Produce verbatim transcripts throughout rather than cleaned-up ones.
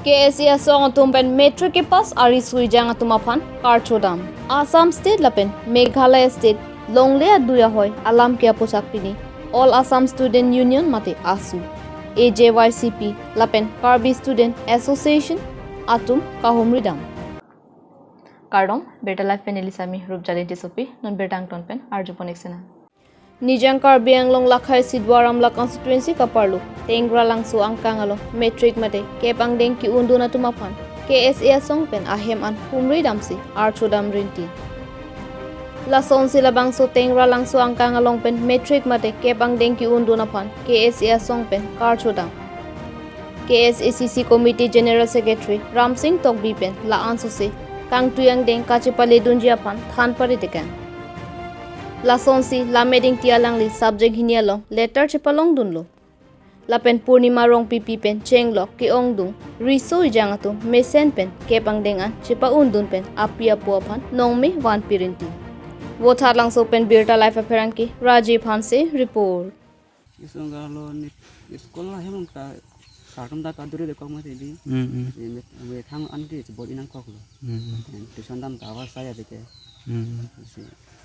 K S A asong atum pen matric kepass ari sui jang atum aphan karcho dam. Assam State lapen Meghalaya State longle adui ahoi alam ke apochak pini All Assam Student Union mate AASU, A J Y C P lapen Karbi Student Association atum kahumri dam. Kardom, Birta Live pen neli Sami Rupjali Tissopi, non birta angton pen arjupon ik sena. Nijang Karbi Anglong lakhai Sidwa Ramla constituency kaparlo Tengralangso angkang along matric mate kep angdeng ki-undun atum aphan K S A asong pen ahem an humri damsi archo dam rinti. Lasonsi labangso Tengralangso angkang along pen matric mate kep angdeng ki-undun aphan K S A asong pen karcho dam. K S A C C Committee General Secretary Ramsing Tokbi pen la-an sose kangtui angdeng kachepaledunji aphan than pare tekang. Lasonsi Lammet Ingti alangli subject hini along letter chepalongdunlo. Lapen Purnima Rongpipi pen chenglok ke-ongdung riso ijang atum mesen pen kep angdeng an chepa-undun pen api apo aphan nongme vanpi rinti. Vothatlangso pen Birta Live apherangke Rajiv Hanse report. Isong kalo ni school la hem ka kartum da kaduri de kok mati di. Hmm, hmm. Ini me thang an di bor inang kok lo. Hmm, hmm. Tuition dam ta awa saya de ke. Hmm, hmm.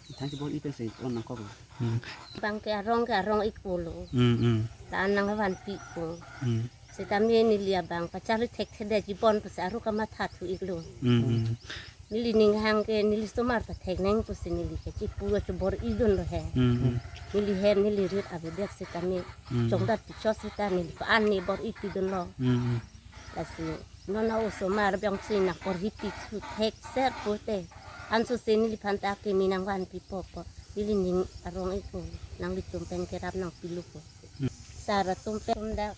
Si thang si bor ipen si on nang kok lo. Hmm. Bang ke arong ke arong ik pulo. Hmm, hmm. Ta an nangvanpi ko. Hmm. Sitame neli abang pachari thekthedet jibon pusi aru kamatha thu iklo. Hmm, hmm. Neli ning hang ke neli osomar ta thek nang pusi neli ke chipu chobor idun lo he. Hmm, hmm. Neli he neli rit avedek sitame. Hmm. Chongdat tichot sita neli ko an ne bor ipidunlo. Hmm, hmm. Lasi non a osomar bang si nang porhi pithu thekser pute. Anso se neliphan ta keme nangvanpi popo. Neli ning arong ik ko, nanglitum pen kerap nangpilu ko. Hmm. Sar atum pen dak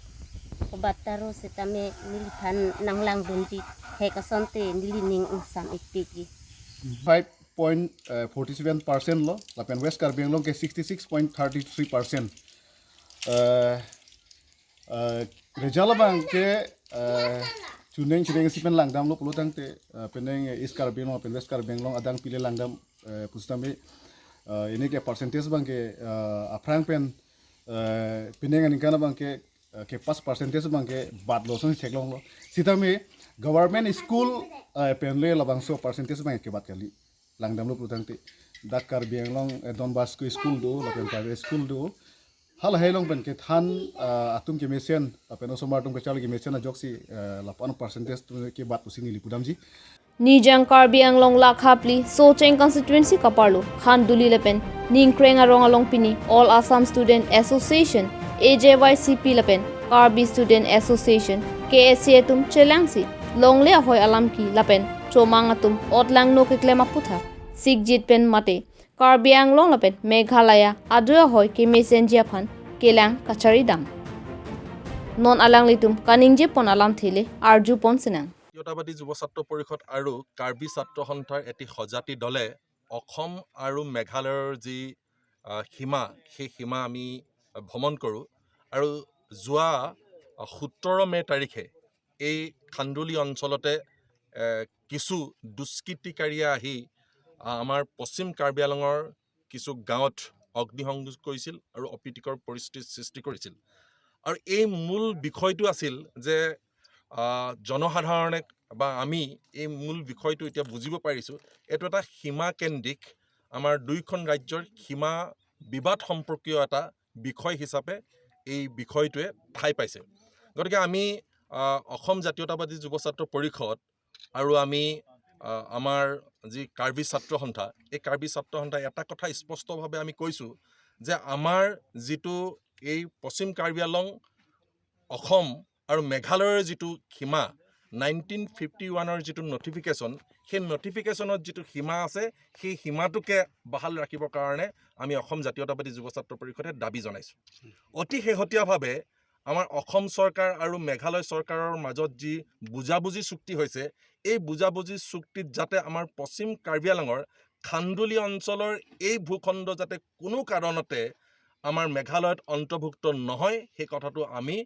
kobat taro sitame neliphan nanglangdunji thek asonte neli ning ingsam ik piji. Five point forty seven percent lo, lapen West Karbi Anglong ke sixty six point thirty three percent. Eh, eh, result abang ke, eh, chuneng chuneng si pen langdamlo pulo tangte, eh, penang East Karbi Anglong pen West Karbi Anglong adang pile langdam, eh, pusitame, eh, ini ke percentage abang ke, eh, aphrang pen, eh, penang aningkan abang ke, eh, kepass percentage abang ke batlo song theklonglo. Sitame government school, eh, penle labangso percentage abang kebat kali. Langdamlo pulo tangte dak Karbi Anglong, eh, Don Bosco school do, lapen private school do. Halahei along pen kethan, eh, atum kemesen, lapen osomar atum kacharli kemesen ajoksi, eh, lapu-an percentage atum kebat pusi neli pudamji. Nijang Karbi Anglong lakha phli Socheng constituency kaparlo Khanduli lapen Ningkreng arong along pini All Assam Student Association, A J Y C P lapen Karbi Student Association, K S A atum chelangsi longle ahoi alam ke lapen chomang atum otlangno keklem aputhak sikjit pen mate Karbi Anglong lapen Meghalaya adui ahoi kemesenji aphan kelang kachari dam. Non alanglitum kaningjepon alamthe le arjupon sinang. জাতীয়তাবাদী যুৱ ছাত্ৰ পৰিষদ আৰু কাৰ্বি ছাত্ৰ সন্থাৰ এটি সজাতি দলে অসম আৰু মেঘালয়ৰ যি, আহ, সীমা, সেই সীমা আমি ভ্ৰমণ কৰোঁ। আৰু যোৱা, আহ, সোতৰ মে তাৰিখে এই খান্দুলি অঞ্চলতে, এ, কিছু দুষ্কৃতিকাৰীয়ে আহি, আহ, আমাৰ পশ্চিম কাৰ্বি আংলঙৰ কিছু গাঁৱত অগ্নিসংযোগ কৰিছিল আৰু অপ্ৰীতিকৰ পৰিস্থিতিৰ সৃষ্টি কৰিছিল। আৰু এই মূল বিষয়টো আছিল যে, আহ, জনসাধাৰণে বা আমি এই মূল বিষয়টো এতিয়া বুজিব পাৰিছোঁ, এইটো এটা সীমাকেন্দ্ৰিক, আমাৰ দুইখন ৰাজ্যৰ সীমা বিবাদ সম্পৰ্কীয় এটা বিষয় হিচাপে এই বিষয়টোৱে ঠাই পাইছে। গতিকে আমি, আহ, অসম জাতীয়তাবাদী যুৱ ছাত্ৰ পৰিষদ আৰু আমি, আহ, আমাৰ যি কাৰ্বি ছাত্ৰ সন্থা, এই কাৰ্বি ছাত্ৰ সন্থাই এটা কথা স্পষ্টভাৱে আমি কৈছোঁ যে আমাৰ যিটো এই পশ্চিম কাৰ্বি আংলং, অসম আৰু মেঘালয়ৰ যিটো সীমা, নাইনটিন ফিফটি ওৱানৰ যিটো নটিফিকেশ্যন, সেই নটিফিকেশ্যনত যিটো সীমা আছে, সেই সীমাটোকে বাহাল ৰাখিবৰ কাৰণে আমি অসম জাতীয়তাবাদী যুৱ ছাত্ৰ পৰিষদে দাবী জনাইছোঁ। অতি শেহতীয়াভাৱে আমাৰ অসম চৰকাৰ আৰু মেঘালয় চৰকাৰৰ মাজত যি বুজাবুজি চুক্তি হৈছে, এই বুজাবুজি চুক্তিত যাতে আমাৰ পশ্চিম কাৰ্বি আংলঙৰ খান্দুলি অঞ্চলৰ এই ভূখণ্ড যাতে কোনো কাৰণতে আমাৰ মেঘালয়ত অন্তৰ্ভুক্ত নহয়, সেই কথাটো আমি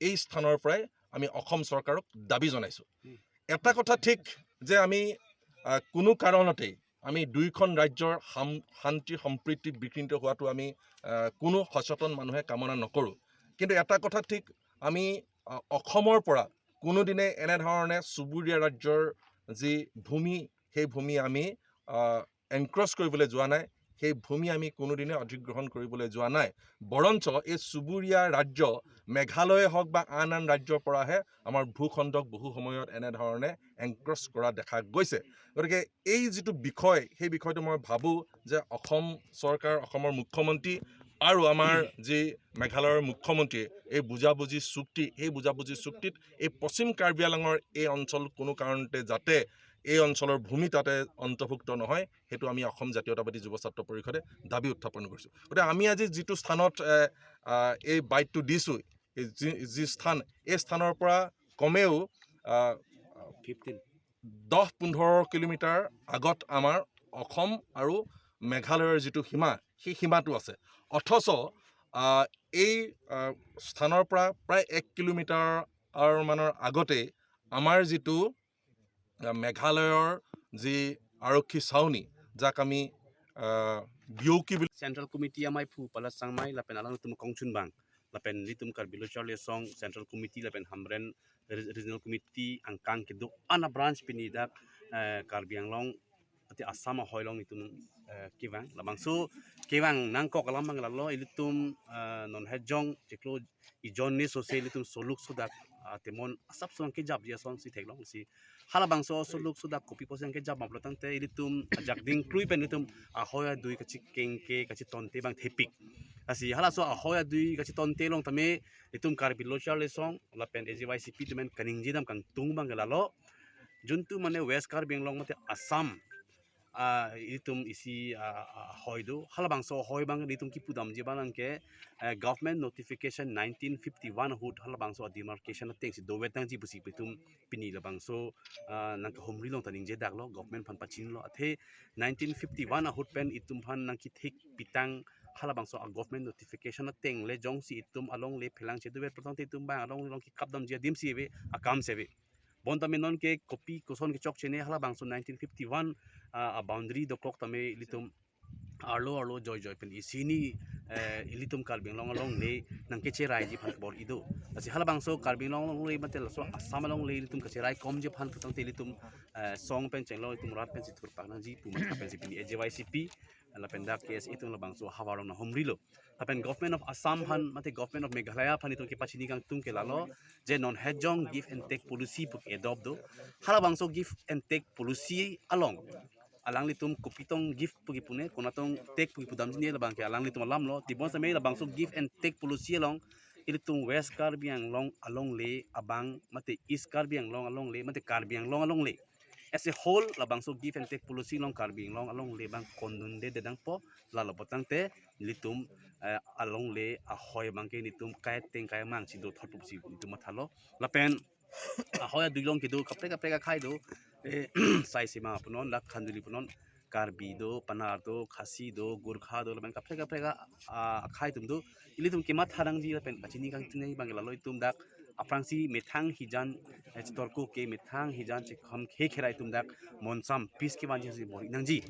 এই স্থানৰ পৰাই আমি অসম চৰকাৰক দাবী জনাইছোঁ। এটা কথা ঠিক যে আমি, আহ, কোনো কাৰণতেই আমি দুইখন ৰাজ্যৰ সাম-, শান্তি সম্প্ৰীতি বিঘ্নিত হোৱাটো আমি, আহ, কোনো সচেতন মানুহে কামনা নকৰোঁ। কিন্তু এটা কথা ঠিক, আমি, আহ, অসমৰ পৰা কোনোদিনে এনেধৰণে চুবুৰীয়া ৰাজ্যৰ যি ভূমি, সেই ভূমি আমি এনক্ৰচ কৰিবলৈ যোৱা নাই, সেই ভূমি আমি কোনোদিনে অধিগ্ৰহণ কৰিবলৈ যোৱা নাই। বৰঞ্চ এই চুবুৰীয়া ৰাজ্য মেঘালয়ে হওক বা আন আন ৰাজ্যৰ পৰাহে আমাৰ ভূখণ্ডক বহু সময়ত এনেধৰণে এনক্ৰচ কৰা দেখা গৈছে। গতিকে এই যিটো বিষয়, সেই বিষয়টো মই ভাবোঁ যে অসম চৰকাৰ, অসমৰ মুখ্যমন্ত্ৰী আৰু আমাৰ যি মেঘালয়ৰ মুখ্যমন্ত্ৰীয়ে এই বুজাবুজি চুক্তি, সেই বুজাবুজি চুক্তিত এই পশ্চিম কাৰ্বি আংলঙৰ এই অঞ্চল কোনো কাৰণতে যাতে এই অঞ্চলৰ ভূমি তাতে অন্তৰ্ভুক্ত নহয়, সেইটো আমি অসম জাতীয়তাবাদী যুৱ ছাত্ৰ পৰিষদে দাবী উত্থাপন কৰিছোঁ। গতিকে আমি আজি যিটো স্থানত, এ, আ, এই বাইটটো দিছোঁ, এই যি, যি স্থান, এই স্থানৰ পৰা কমেও, আ, ফিফটিন দহ পোন্ধৰ কিলোমিটাৰ আগত আমাৰ অসম আৰু মেঘালয়ৰ যিটো সীমা, সেই সীমাটো আছে। অথচ, আ, এই, আ, স্থানৰ পৰা প্ৰায় এক কিলোমিটাৰ মানৰ আগতে আমাৰ যিটো, আ, মেঘালয়ৰ যি আৰক্ষী চাউনী, যাক আমি, আ, বিয়ৌকি বুলি Central Committee amei phu Pala Sangmei lapen alangtum kongchunbang, lapen ilitum Karbi Lo Charli Asong Central Committee lapen Hamren Re-, Regional Committee angkang kedo-an a-branch pini dak, eh, Karbi Anglong ati Assam ahoi along itum, eh, kevang. Labangso kevang nangkok alam abang lalo, ilitum, eh, non hejong chiklo ijon ne sose ilitum soluk sodak, ah, temon asap song kejapji asonsi theklongsi. Halabangso soluk sodak kopi pusi nangkejap ma pulo tangte ilitum ajak dingkrui pen ilitum ahoi adui kachekengke kachetonte abang thepik. Lasi halaso ahoi adui kachetonte along tame itum Karbi Lo Charli Asong lapen A J Y C P atum pen kaningje dam kangtung abang ke lalo. Juntu mane West Karbi Anglong mate Assam, ah, itum isi, ah, ah, ahoi do. Halabangso ahoi abang itum kipudamji abang ke, eh, government notification nineteen fifty-one ahut halabangso a-demarcation atengsi dovet nangji pusi itum pini labangso, ah, nangkahumri along ta ningje daklo, government aphan pachinilo. Athe nineteen fifty-one ahut pen itum aphan nangkethek pitang halabangso a-government notification ateng le jongsi itum alongle phelang chedovet pulo tangte itum abang along along kekapdamji adimsi ave, akam si ave. Bonta me non ke kopi koson kechokche ne halabangso nineteen fifty-one, ah, a-boundary dokok tame ilitum arlo arlo joijoi pen isi hini, eh, ilitum Karbi Anglong alongle nangkecheraiji aphan kebor-i do. Lasi halabangso Karbi Anglong alongle mate laso Assam alongle ilitum kacheraikomji aphan putangte ilitum, eh, song pen chenglo itum rat pensi thurpak nangji pu matha pensi pini A J Y C P lapen dak K S A atum labangso havar along nanghumrilo. Lapen Government of Assam aphan mate Government of Meghalaya aphan itum kepachini kangtung ke lalo, je non hejong give and take policy pu ke-adopt do. Halabangso give and take policy along alanglitum kopi tong give pu kepune, konat tong take pu kepudamji ne labang ke alanglitum alamlo. Tebon seme labangso give and take policy along ilitum West Karbi Anglong alongle abang mate East Karbi Anglong alongle mate Karbi Anglong alongle as a whole labangso give and take policy along Karbi Anglong alongle abang kondunde dedang po, lalo putangte ilitum, eh, alongle ahoi abang ke ilitum kai teng kai mang si dothot pusi itum mathalo. Lapen ahoi adui along kedo kaprek kaprek akhai do, eh, Saisima punon, dak Khanduli punon, Karbi do, Panar do, Khasi do, Gorkha do, lapen kaprek kaprek a, a, akhai atum do. Ilitum kematha nangji lapen pachini kangtung nangji abang ke lalo itum dak aphrangsi methang hijan, eh, chetorko ke methang hijan chekham khe kherai atum dak monsam peace kevanji si bor-i nangji.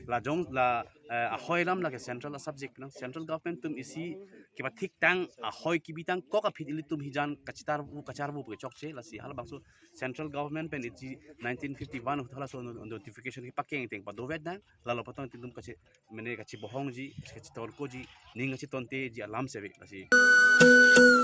La jong la, eh, ahoi alam lake central a-subject nang, central government atum isi kepathik tang ahoi kebi tangkok aphi ilitum hijan kachitar vu kachar vu pu kechokche. Lasi halabangso central government pen isi nineteen fifty-one ahut halaso no-, notification kepakeng teng padovet nang, lalo putangte itum kache mane kachibohongji, kachitorkoji, ning kachitonteji alam si ave. Lasi